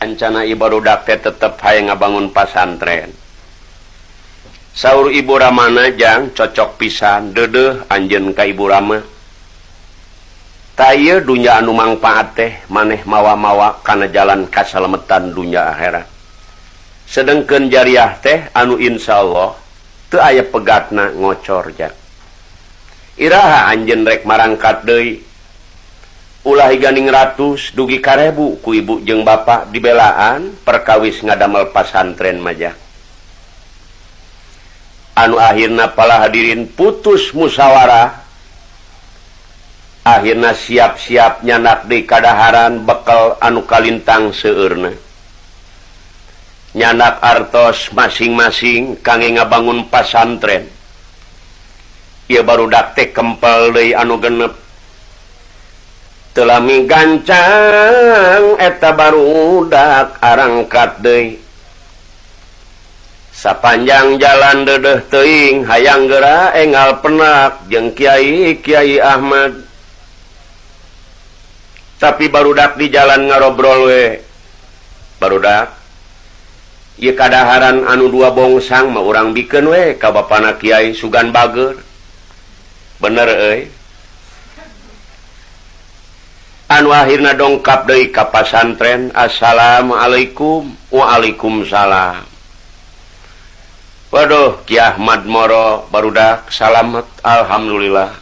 Ancana ieu barudak teh tetep hayang ngabangun pasantren. Saur Ibu Ramana, "Jang, cocok pisan deudeuh anjeun ka Ibu Rama. Tah, ieu dunya anu mangpaat teh maneh mawa-mawa kana jalan kasalametan dunya akhirat. Sedengkeun jariah teh anu insya Allah teu aya pegatna ngocor, Jang. Iraha anjeun rek marangkat deui? Ulah ganing ratus dugi karebu ku ibu jeung bapak dibelaan perkawis ngadamel pasantren mah, Jang." Anu akhirna pala hadirin putus musyawarah, akhirnya siap-siap nyandak di kadaharan, bekal anu kalintang seueurna, nyandak artos masing-masing kangge ngabangun pasantren. Ieu barudak teh kempel deui anu genep. Teu lami gancang eta barudak arangkat deui. Sapanjang jalan deudeuh teuing hayang geura enggal penak jeung Kiai Kiai Ahmad. Tapi barudak di jalan ngarobrol we. "Barudak, ieu kadaharan anu dua bongsang mah urang bikeun we ka bapana kiai, sugan bager." "Bener euy." Anu akhirna dongkap deui ka pasantren. "Assalamualaikum." "Waalaikumsalam." "Waduh, Ki Ahmad moro, barudak salamet, alhamdulillah."